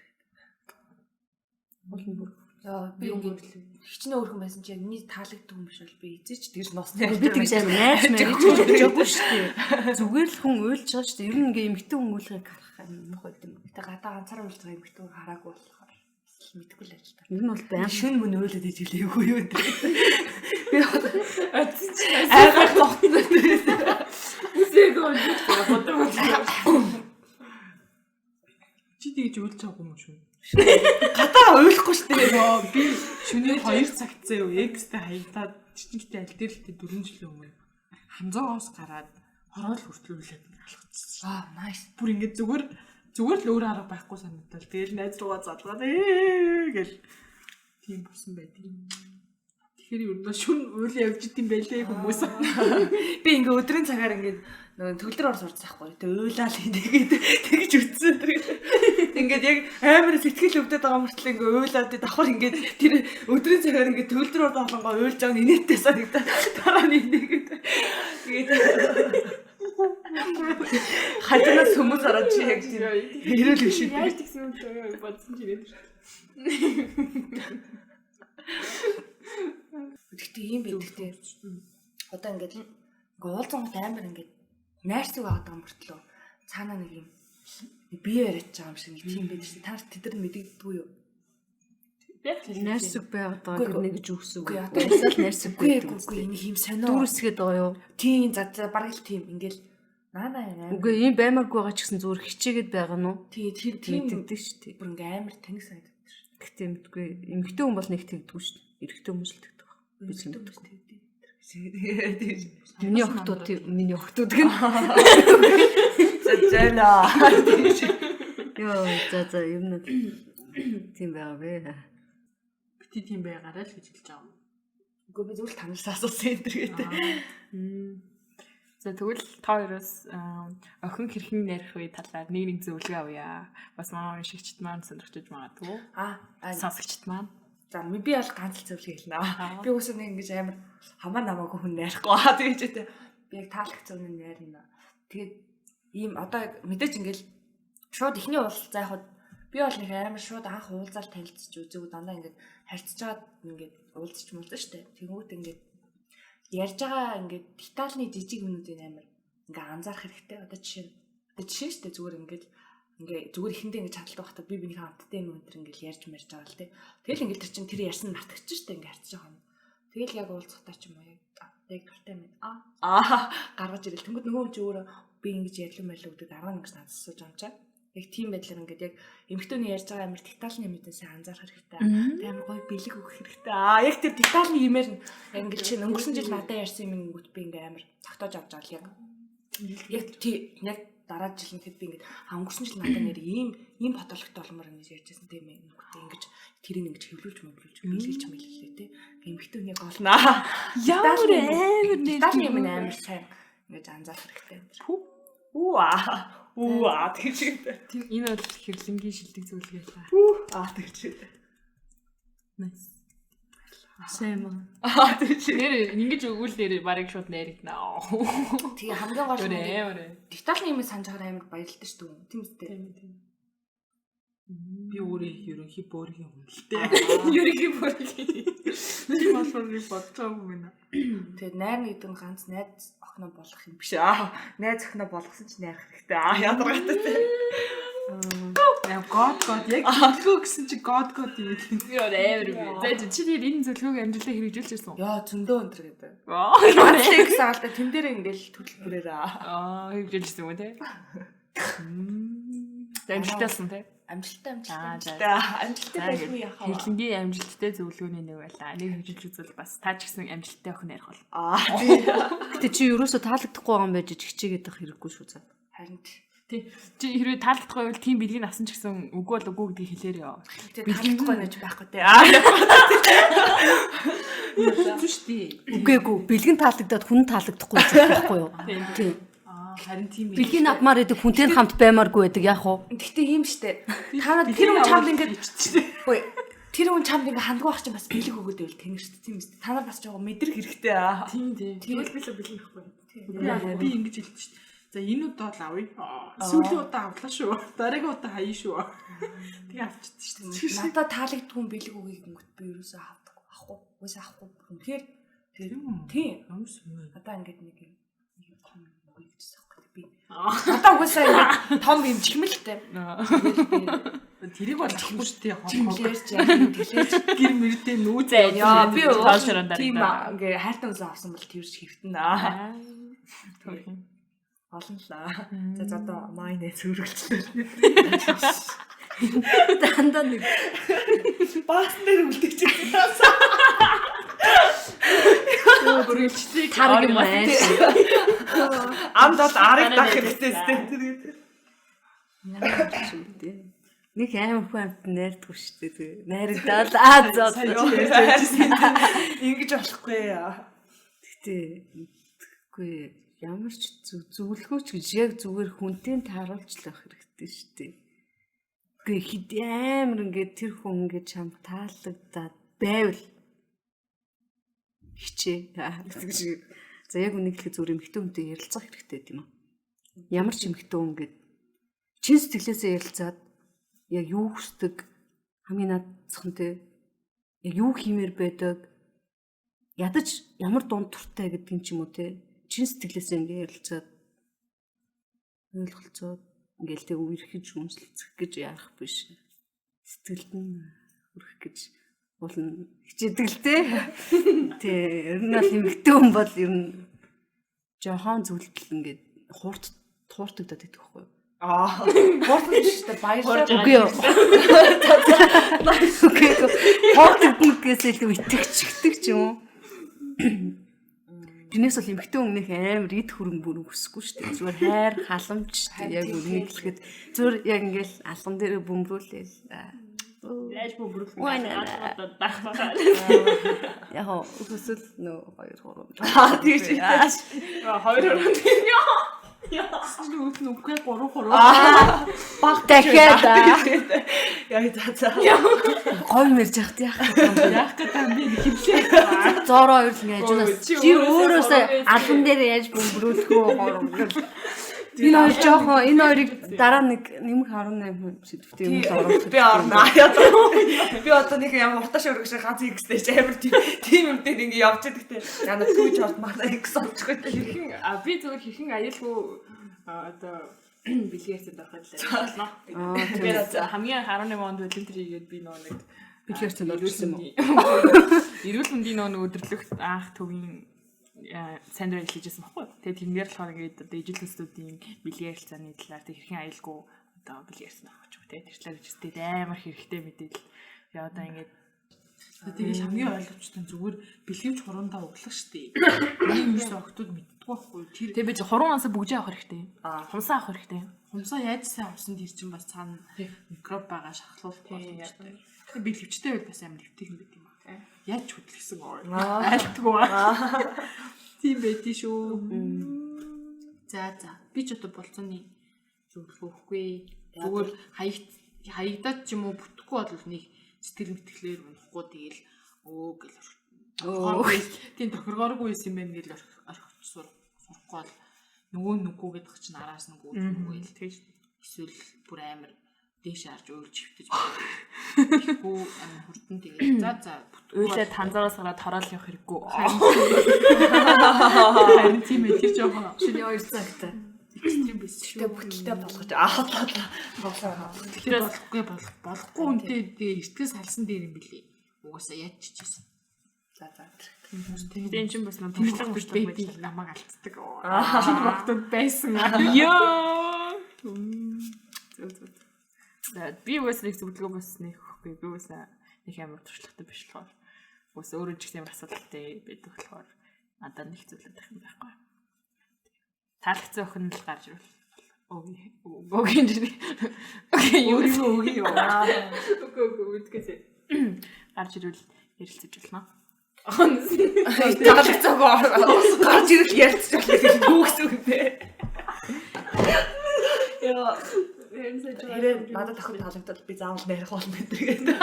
Уул нь бүр. Яа би ингээд хичнээн өөрхөн байсан чи яг миний таалагддаг юм биш бол би эзэж тэгж носны. Би тэгж амар найз мэрэж очоогүй шүү дээ. Зүгээр л хүн уйлж байгаа шүү дээ. Ер нь ингээ эмэгтэй хүн уйлахыг харах юм муухай юм. Гэтэ гадаа ганцаараа уйлж байгаа эмэгтэй хараагүй болохоор бас л мэдэхгүй л ажил та. Ер нь бол байнга Шүн мөн уйлаад иж хэлээгүй юу энэ. Би Одсон чинь айгаар тогтно. үсээгүй юм боддог. Чи тэгж уйлж байгаагүй юм шүү. Гадаа уйлахгүй шүү дээ. Йоо би шөнийн 2 цагт заяа экстэй хаягдаад жижигтэй аль дээр л 4 жилийн өмнө хамзоогоос гараад хороол хүртэл уйлаад алхацсан. Аа, nice. Бүр ингээд зүгээр зүгээр л өөр арга байхгүй санагдал. Тэгэл найз руугаа залгаад ээ гэл тийм болсон байдаг. Тэгэхээр ер нь шүн уйл явж идэм байлээ хүмүүс. Би ингээ өдрийн цагаар ингээ нөгөө төгөлдөр ор сурч байхгүй. Тэгээ уйлаал тэгээд тэгж үтсэн тэр. Ингээд яг амар сэтгэл өвдөд байгаа мөртлөө ингээ уйлаад давхар ингээд тэр өдрийн цагаар ингээ төгөлдөр ор тоглонгоо уйлж байгаа нь инээдтэй санагдаа. Дараа нь инээгээд. Тэгээд хажуунаас хүмүүс ороод чи яг тийм хэрэл биш. Яаж тэгсэн юм бэ бодсон чи нэ. Гэхдээ ийм байдаг те. Одоо ингээд ингээ уулзсан гот амар ингээд Найрсаг байгаад байгаа мөртлөө цаана нэг юм нэг бие яриад байгаа юм шиг нэг тийм байдаг шүү дээ. Та нарт тэд нар мэдэгддэггүй юу? Найрсаг байгаад байгаа Үгүй, гэр нэг гэж үгсэн Үгүй, үг. одоо- Уусаал найрсаггүй Үгүй гэдэг үгүй үстэй. нэг юм сонио. Дүүрсгээд байгаа юу? Тийм за за бараг л тийм ингээл наа наа юм. Үгүй ийм баймааргүй байгаа ч гэсэн зүгээр хичээгээд байгаа нь уу? Тий тэр тийм Мэдэгдэн шүү дээ. бүр ингээ амар тэнэг санагддаг шүү. Гэтэ мэдгүй эмэгтэй хүн бол нэг тэгдэггүй шүү дээ. Эрэгтэй хүмүүс л тэгдэг. Би ч мэдгүй. дээ. Миний охтууд тийм- миний охтууд гэн. За зээлаа. Йоо за за ер нь бол тийм байгаа бэ. Бити тийм байгаарай л гэж хэлж байгаа юм. Үгүй би зүгээр л танаас асуусан энэ төр гэдэг. За тэгвэл та хоёроос охин хэрхэн найрах вэ талаар нэг нэг зөвлөгөө авъя. Бас манай уншигчд маань сонирхож магадгүй. Аа аа, Сонсогчд маань. за би бол ганц л зөвлөгөө хэлнэ. Би уусаа нэг ингэж амар хамаа намаагүй хүн найрахгүй аа тэгэж тэ. Би яг таалагдсан хүн найрна. Тэгээд ийм одоо яг мэдээч ингээл шууд эхний уулзалт за яг хаа би бол нэг амар шууд анх уулзаал танилцж үзээгүй дандаа ингээд харьцаж байгаад ингээд уулзч муулзсан штэ. Тэнгүүт ингээд ярьж байгаа ингээд детальны жижиг юмнуудыг амар ингээ анзаарах хэрэгтэй. Одоо жишээ нь одоо жишээ штэ зүгээр ингээд ингээ зүгээр эхэндээ ингээ чадaltaй байхдаа би бинийхээ амттай юм өнтер ингээл ярьж марж байгаа л тий. Тэгэл ингээл тэр чинь тэр ярьсан нь мартагч штэ ингээ харьцаж байгаа юм. Тэгэл яг уулзахтаа ч юм уу яг а, яг дуртай юм аа аа гаргаж ирэл. Тэнгүүд нөгөө хүн чи өөрөө би ингэж ярьлаа марлаа гэдэг дараа нь ингэж надад асууж байгаа юм чаа. Яг тийм байдлаар ингээд яг эмэгтэйний ярьж байгаа амар детальны юмнуудыг сайн анзаарах хэрэгтэй. Тэг амар гоё бэлэг өгөх хэрэгтэй. Аа яг тэр детальны юмэр нь яг ингээд чинь өнгөрсөн жил надад ярьсан юм ингэнгүүт би ингээ амар тогтоож авч байгаа л яг яг тий яг дараа жил нэхэд би ингээд а өнгөрсөн жил надад нэр ийм ийм потологтой болмоор ингэж ярьжсэн тийм ээ нүгтэй ингэж тэрийг ингэж хэвлүүлж мөвлүүлж бэлгэлж мэлгэлээ тий эмэгтэй хүний гол наа Ямар амар нэр детальны юм нь амар сайн ингэж анзаарах хэрэгтэй. Үү аа үү аа тэгж үү Тийм энэ бол хэрлэнгийн шилдэг зөвлөгөө байлаа. аа тэгж үү Nice. Сайн маа. аа тэгж үү Нэр ингэж өгвөл нэр барыг шууд найрагнаа. Тэгээ хамгийн гол нь Өөр амар. детальны юм санаж байгаа амар баярлалтай шүү дээ тийм үстэй Тийм тийм. Би өөрөө ерөнхий бөөрийн хүн л дээ. Ерөнхий бүргийн. Тийм болохоор би бодож байгаа юм байна. Тэгээд найрна гэдэг нь ганц найз охиноо болгох юм биш аа. Найз охиноо болгосон ч найрах хэрэгтэй аа. Ядаргатай тий. Яа god god яг зөвлөгөө гэсэн чи god god юм л. Яа амар би. За чи тэр энэ зөвлөгөөг амжилттай хэрэгжүүлж ирсэн үү? Яа зөндөө өнтер гэдэг. Аа. Ганц гэсэн алдаа тэн дээр ингээл төлбөрөөр аа. Аа хэрэгжүүлж ирсэн үү те? За амжилттай те. Амжилттай Аа, амжилттай. за. Амжилттай байлгүй яхаа. Хэрлэнгийн амжилттай зөвлөгөөний нэг байлаа. Нэг хэрэгжүүлж үзвэл бас та ч гэсэн амжилттай охин ярих бол. Аа тий. Гэтэ чи ерөөсөө таалагдахгүй байгаа юм байж хичээгээд байх хэрэггүй шүү за. Харин Тий. Чи хэрвээ таалагдахгүй байвал тийм бэлгийг авсан ч гэсэн үгүй бол үгүй гэдгийг хэлээрэй. тий таалагдахгүй нэж байхгүй тий. Аа. Зүн шүү дээ. Үгүй эгүй бэлгэн таалагдаад хүн таалагдахгүй зүйл байхгүй юу? Тийм. Аа харин тийм ээ. Бэлгийн авмаар байдаг хүнтэй хамт баймааргүй байдаг яах вэ? Гэхдээ ийм штэ. Та нар тэр хүн чамд ингээд Үгүй тэр хүн чамд ингээд хандгүй байх чинь бас бэлэг өгөөд байвал тэнэр штэ тийм үстэй. Та нар бас жоо мэдрэх хэрэгтэй аа. Тийм тийм. Тэгвэл би л бэлэг авахгүй. Би ингэж хэлдэг шүү дээ. За энэ удаа л авъя. Сүүлийн удаа авлаа шүү. Дараагийн удаа хаяа шүү. Тэгээ авчихдээ шүү дээ. Надад таалагдгүй хүн бэлэг өгье гингүүт би ерөөсөө авдаггүй. Авахгүй. Угсаа авахгүй. Үнэхээр Тийм үү? тийм. Ямар сонир. Одоо ингээд нэг юм нэг юм том юм өгье гэжсэн байхгүй би. Надад угсаа ингээд том юм чихмэлтэй. Тэрийг бол авахгүй шүү дээ. Тэмлэрч яа тэлэрч Гэр мөрдөө нүүз яа би Таашран дараа. тийм ингээ хайртай хүнсээ авсан бол тэрч хэвтэн аа. Төрхөн. Олон л аа. За за одоо майнэ зүргэлчлээ. Дандаа нэг Баасан дээр үлдээч. Бүргэлжлийг тараг юм ааш. Амд бол арыг дах хэрэгтэй сте тэр. Ямар ч юм дээ. Нэг аим хүн амт найрдаггүй шүү дээ. Тэгээ найрагдаал аа зоо. Ингэж болохгүй яа. Гэтэ үгүй ямар ч зөвлөхөөч гэж яг зүгээр хүнтэй тааруулж л авах хэрэгтэй шүү дээ. Үгүй хэд амар ингээд тэр хүн ингээд чам таалагдаад байвал хичээ. Аа, гэж шиг. За яг үнийг хэлэхэд зүгээр эмэгтэй хүнтэй ярилцах хэрэгтэй тийм үү? Ямар ч эмэгтэй хүн ингээд чин сэтгэлээсээ ярилцаад яг юу хүсдэг хамгийн наадсахантай яг юу хиймээр байдаг ядаж ямар дунд туртай гэдэг юм ч юм уу те чин сэтгэлээсээ ингээ ярилцаад Ойлголцоод ингээл тэг үерхэж үнсэлцэх гэж яах биш. Сэтгэлд нь хүрэх гэж уул нь хичээдэг л те. Тэ ер нь бол эмэгтэй хүн бол ер нь жохон зүйлдэл ингээд хуурт хууртагдаад идэх байхгүй юу? Аа. Хууртан биш үү? Баярлалаа. Үгүй юу. Үгүй юу. Хууртагдана гэхээс илүү итгэждэг ч юм уу. Тэрнээс бол эмэгтэй өмнөх амар эд хөрөнгө бүрэн хүсэхгүй шүү дээ. Зүгээр хайр, халамж шүү дээ. Яг үннийг хэлэхэд зүгээр яг ингээл алган дээр бөмбөрүүлээл. Яаж бөмбөрөх Үгүй вэ? нэ. Дахмаа. Яг хоо хүсвэл нөө 2 3. Аа тийш. Хоёр өрөөнд. Яа. Чи нөгөөт нь үгүй 3 3. Баг дахиад Яа за за. гой мэрж яхад яах вэ? Яах гэдэг юм бэ хөвлөө. Зороо хоёр л ингэ хажуунаас Чи чи өөрөөсөө өөрөөсөө алган дээр яаж бөмбөрүүлэх үү гурав гэл. Энэ хоёр жоохон энэ хоёрыг дараа нэг нэмэх 18 сэдвтэй юм л оруулах. Би орно. Би одоо нэг ямар урташ өргөш ганц X-тэй ч амар тийм юм дээр ингэ явж идэх те. Яна түүж орд манай X олчих үү. Хэрхэн а би зөвхөн хэрхэн аюулгүй одоо бэлгийн харьцаанд орох талаар болно. Аа Би хамгийн 18 онд волонтер хийгээд би нөө нэг бэлгийн харьцаанд орж ирсэн юм уу? Эрүүл мэндийн нөө нэг өдөрлөгт анх төвийн сайн дурын ажил хийжсэн байхгүй юу. Тэгээд тэрнээр болохоор ингээд одоо ижил төслүүдийн бэлгийн харилцааны талаар тэг хэрхэн аюулгүй одоо бэлгийн харьцаанд орох ч юм уу те. Тэр талаар хийжсэн. Тэгээд амар хэрэгтэй мэдээлэл. Тэгээ одоо ингээд Тэгэл хамгийн ойлгомжтой нь зүгээр бэлгэвч хуруундаа углах штеп. Миний ерөөсөө октод мэддэггүй байхгүй юу? Тэр тэг би хуруунаас бүгжээ авах хэрэгтэй. Хумсаа авах хэрэгтэй. хумсаа яаж сайн авсан тэр чинь бас цаана микроб байгаа шархлуулах боломжтой. Тэгээ бэлгэвчтэй байл бас амар эвтэйхэн байт юм аа. Яаж ч хөдлөсөн ой. Айлтгүй аа. Тийм байдий шүү. За за. Би ч одоо болцооны зөвлөгөө өгөхгүй. Зүгээр хаягт хаягдаад ч юм уу бүтэхгүй бол нэг сэтгэл мэтгэлээр унахгүй тэгэл өө гэл орхихгүй. Тийм тохиргооргүй байсан юм байна гэл орхич сурахгүй бол нөгөө нүггүй гэдэг чинь араас нь гүйж нүггүй л Тэгэж эсвэл бүр амар дээш харж уйлж хөвтөж тэгэхгүй амар хурдан тэгээд за за бүтэхгүй уйлаа танзаараас гараад тороол явах хэрэггүй. харин тийм ээ тэр жоохон Шүний 2 цагтай. экстрим биш шүү. Тэгээ бүтэлтэй болгож аа болоо. Тэр болохгүй болох болохгүй үнтэй тэгээ эртгэс салсан дээр юм билий. Угаасаа яаж чижсэн. За за. Тэгээд энэ чинь бас нэг туршлага мөрчлөг байж байдгийг намайг алддаг. Чиний багтад байсан. Йоо. Зөв зөв. За би угаасаа нэг зөвлөгөө бас нэг өгөхгүй. Би угаасаа нэг амар туршлагатай биш болохоор угаасаа өөрөө ч гэсэн амар асуудалтай байдаг болохоор надад нэг зөвлөд байх юм байхгүй. Таалагдсан охин л гарч ирвэл Окей. Окей, юу Өөрийгөө өгье юу. Үгүй үгүй үдгэсэ. Гарч ирвэл ярилцаж болно. Таалагдсаагүй гарч ирэл ярилцж болно гэж юу гэсэн үг бэ? Яа. Хэрэг надад охин таалагдвал би заавал нарих болно гэдэг.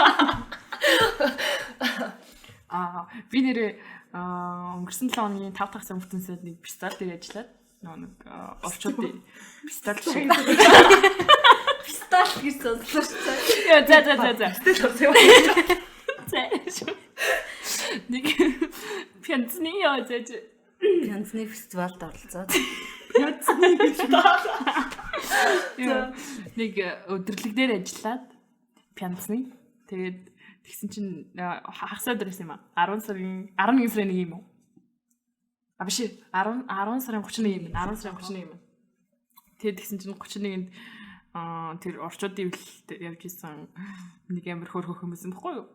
Аа би нэрээ өнгөрсөн 7 хоногийн 5 дахь сарын бүтэнсэд нэг фестивал дээр ажиллаад нөө нэг орчуудын фестивал шиг. Пистол гэж сонслоо шүү дээ. Яа за за за за. Тэгэл орсон юм. За. Нэг пянцны яа за за. Пянзны фестивалд оролцоод Яа. Нэг өдөрлөг дээр ажиллаад пянцны. Тэгээд тэгсэн чинь хагас өдөр байсан юм аа. 10 сарын 11 сарын 1 юм уу? А биш ээ. 10 10 сарын 31 юм. 10 сарын 31 юм. Тэгээд тэгсэн чинь 31-нд аа тэр орчуудын ивэлт явж исэн нэг амар хөөр хөх юм байсан бохгүй юу?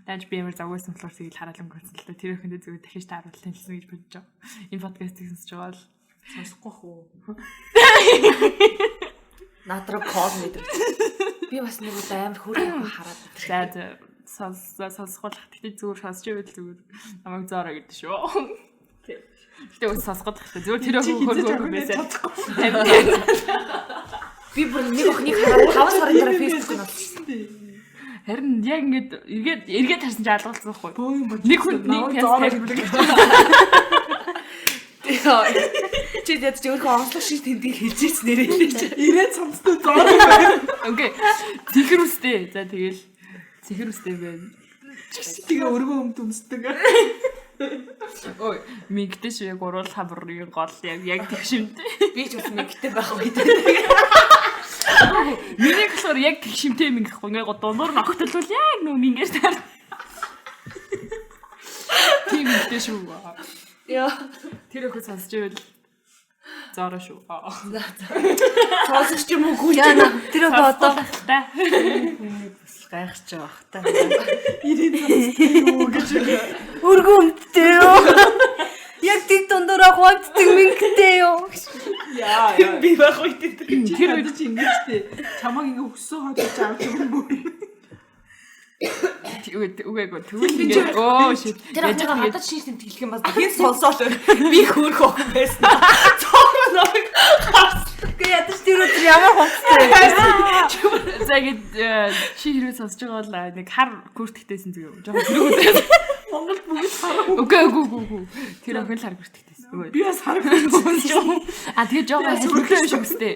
Даач би амар завгүйсэн болохоор тэгэл хараал өнгөрсөн л дээ. Тэр охиндээ зүгээр дахиж тааруул танилцсан гэж бодож байгаа. Энэ подкастыг сонсож байгаа бол Сонсохгүй бах уу? Над руу кол мэдэрч. Би бас нэг удаа амар хөөрхөн хараад идэх. За за сонс сонсгоолах. Гэтэ зүгээр сонсч байвал зүгээр намайг зоороо гэдэг шүү. Гэтэ үс сонсгох хэрэгтэй. Зүгээр тэр охин хөр хөр байсан. Би бүр нэг охиныг хараад 5 сарын дараа Facebook-д олсон. Харин яг ингээд эргээд эргээд харсан чи алгалцсан байхгүй. Бөө юм болж. Нэг хүн нэг пяс тавьдаг. Чи яд чи өөрөө онцлог шиг тэмдгийг хэлж ирсэн нэрээ хэлээч. Ирээд сонсдоо зоор юм байна. Окей. Зихэр үстэй. За тэгэл зихэр үстэй байна. Тэгээ өргөн өмд өмсдөг. Ой, мингтэй шүү яг уруул хамрын гол яг тэгшимтэй. Би ч бас мэгтэй байх үед. Миний болохоор яг тэгшимтэй минг гэхгүй ингээ дундуур нь огтлвол яг нөө мингээр таар. Тийм мингтэй шүү. Яа. Тэр өхөд сонсч ивэл зоороо шүү. Сонсогч юм уу гүйлж Яна тэр одоо Та. Бас гайхаж байгаа бах та. Юу гэж өргөн өмдтэй юу? Яг тэг дундуур хуваагддаг мингтэй юу? Яа. яа. би байх үед тэр. тэр үед чи ингэж тээ. Чамаг ингээ өссөн хоолойч авч өгөн мөр. Үгүй тэгвэл ингээ өө shit. Тэр Яаж охин тэгээд хадаж шинж тэмдэглэх юм бас хин сонсоол би хөөрх охин байсан. Цоороо намайг харсан. Үгүй ядаж тэр өдөр ямар хувцастай байсан. За ингээд чи хэрвээ сонсож байгаа бол нэг хар күртгэжсэн зүг юм. Жохон тэрэг үзээ. Монгол бүгд хар. Үгүй үгүй үгүй үгүй. Тэр охин л хар күртгэжсэн. Үгүй. Би бас хар күртгэсэн. А тэгээ жоохон халимтай юм шиг үстэй.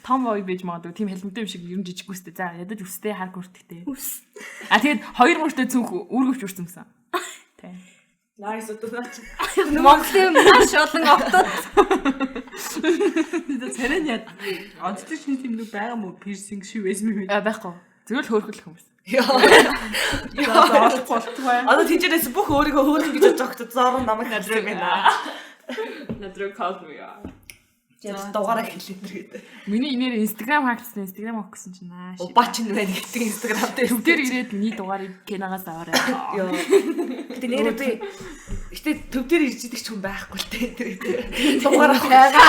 Том бой байж магадгүй. Тийм халимтай юм шиг ер нь жижиг үстэй. За ядаж үстэй хар күртгэжтэй. Үс. А тэгээд хоёр мөртөө цүнх үүргэвч үрсэн юмсан. Тэ. Nice одоо наач. Монголын маш олон октод За царай нь яд. Онцлог шинэ тэмдэг байгаа мó пирсинг шив байсан юм. А байхгүй. Зүгээр л хөөрхөл хүмүүс. Яа. За олох болтугай. Одоо тийчээрээс бүх өөрийгөө хөөрхөн гэж бодож байгаа зоороо намайг харсан юм байна. Над руу call me. Яг дугаараа хэлээ тэр гэдэг. Миний нэр Instagram хаагдсан. Instagram авах гэсэн чинь аа. shit. Убач нь байна гэдэг Instagram дээр. Төв дээр ирээд миний дугаарыг Кенагаас аваарай. Йоо. Гэтэ нэрээ би гэтэ төв дээр ирж идэг ч хүн байхгүй л дээ тэр гэдэг. Дугаар авах байгаа.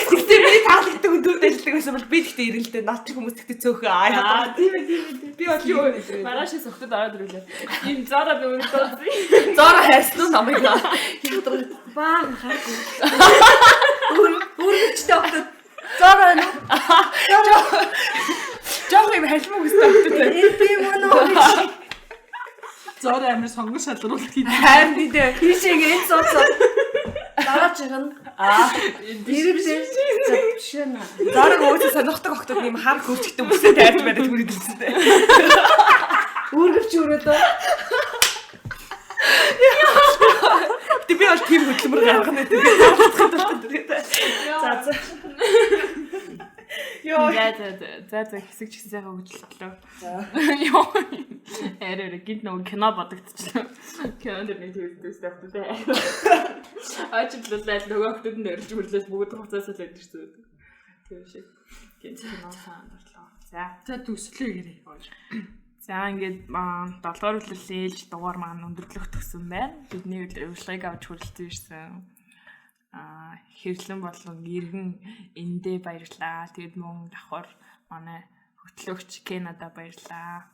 Гэтэ миний таалагддаг хүн төвд ажилладаг байсан бол би гэтэ ирэл дээ. Наад чи хүмүүс гэтэ цөөхөн аа яа. Тийм ээ тийм ээ. Би бол юу Маргааш согтод ороод ирлээ. Ийм заараа нөгөө доосон. Зоороо хайсан уу намайг яадаг. баа харгүй. Өргөмжтэй октод зоор байна уу? Жохо юм халимаг өстэй өгдөг. Энэ би мөн үү гэж. Зоор амар сонгон шалруулт хийдэг. Харин би дээ. Тийш ингэ энэ сууцаа. Дараач ирнэ. Аа. Ирвээ. За биш ээ. Зоорог өөсөө сонирхдаг охтууд юм хар хөрчтэй үсээ тайрч байдаг түрээд хэлсэн дээ. Өргөвч өрөөдөө. Гэтэ би бол тийм хөдөлмөр гаргана гэдэг. Тэгээд. За за. Йоо. За за за за за хэсэг ч гэсэн сайхан хөгжлөлөө. За. Йоо. Арай гинт нөгөө кино бодогдчихлоо. Кино дэр нэг тэгсэн тавтай. Ажиглал айл нөгөө охтод нь орж мөрлөөс бүгд хуцаасаа л идэрсэн. Тийм шиг. Гинт кино сан орлоо. За. За төслөө гэрээ. За ингээд 7 дугаар үлрэл ээлж дугаар маань өндөрлөх төгсөн байна. Бидний урилгыг авч хүрэлцэн ирсэн. Аа хэрлэн болон иргэн эндээ баярлаа. Тэгэд мөн давхар манай хөтлөгч Кенада баярлаа.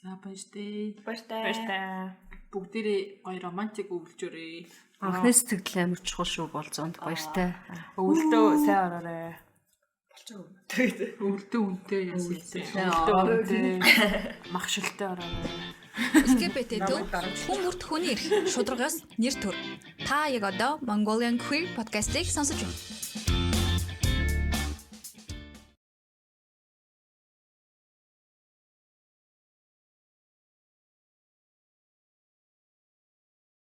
За баяртай. Баяртай. Баяртай. Бүгдээрээ гоё романтик өвлжөөрэй. Анхны сэтгэл амар чухал шүү болзоонд баяртай. Өвөлдөө сайн ороорой. Тэгээд. Өвлдөө үнтэй яасан. Өвөлдөө үнтэй. Махшилтай ороорой. LGBT төв хүн бүрт хүний эрх, шударгаас нэр төр. Та яг одоо Mongolian Queer podcast-ийг сонсож байна.